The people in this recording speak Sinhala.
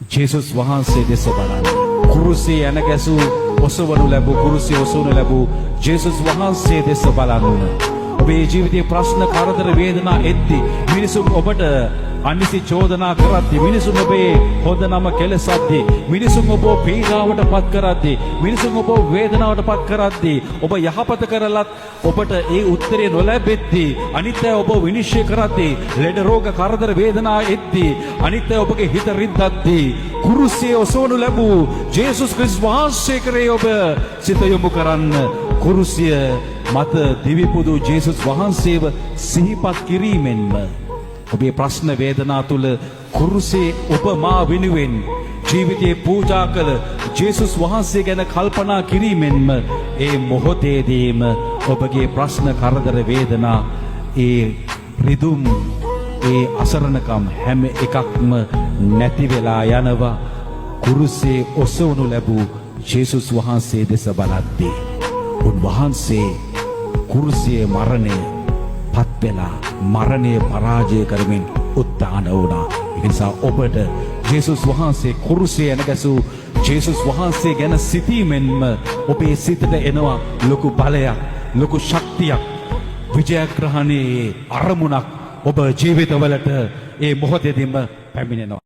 ජේසුස් වහන්සේ දෙස බලන්න. කුරුසියේ ඇණ ගැසූ, ඔසවනු ලැබූ, කුරුසියේ ඔසවනු ලැබූ ජේසුස් වහන්සේ දෙස බලන්න. ඔබේ ජීවිතයේ ප්‍රශ්න, කරදර, වේදනා එද්දි, මිනිසුන් ඔබට අනිසි චෝදනා කරද්දි, මිනිසුන් ඔබේ හොඳ නම කෙලසද්දි, මිනිසුන් ඔබ පීඩාවට පත් කරද්දි, මිනිසුන් ඔබ වේදනාවට පත් කරද්දි, ඔබ යහපත කරලත් ඔබට ඒ උත්තරේ නොලැබෙද්දි, අනිත් අය ඔබ විනිශ්චය කරද්දි, ලෙඩ රෝග, කරදර, වේදනා එද්දි, අනිත් අය ඔබගේ හිත රිද්දද්දි, කුරුසියේ ඔසවනු ලැබූ ජේසුස් ක්‍රිස්තුස් වහන්සේ කරේ ඔබ සිත යොමු කරන්න. කුරුසිය මත දිවිපුදු ජේසුස් වහන්සේව සිහිපත් කිරීමෙන්ම ඔබේ ප්‍රශ්න වේදනා තුල කුරුසේ ඔබ මා වෙනුවෙන් ජීවිතේ පූජා කළ ජේසුස් වහන්සේ ගැන කල්පනා කිරීමෙන්ම ඒ මොහොතේදීම ඔබගේ ප්‍රශ්න, කරදර, වේදනා, ඒ රිදුම්, ඒ අසරණකම් හැම එකක්ම නැති වෙලා යනවා. කුරුසේ ඔසවනු ලැබූ ජේසුස් වහන්සේ දෙස බලද්දී, උන්වහන්සේ කුරුසියේ මරණය පත් වෙලා මරණය පරාජය කරමින් උත්ථාන වුණා. ඒ නිසා ඔබට ජේසුස් වහන්සේ, කුරුසියේ ඇණ ගැසූ ජේසුස් වහන්සේ ගැන සිතීමෙන්ම ඔබේ සිතට එනවා ලොකු බලයක්, ලොකු ශක්තියක්, විජයග්‍රහණයේ අරමුණක් ඔබ ජීවිතවලට ඒ මොහොතේදීම පැමිණෙනවා.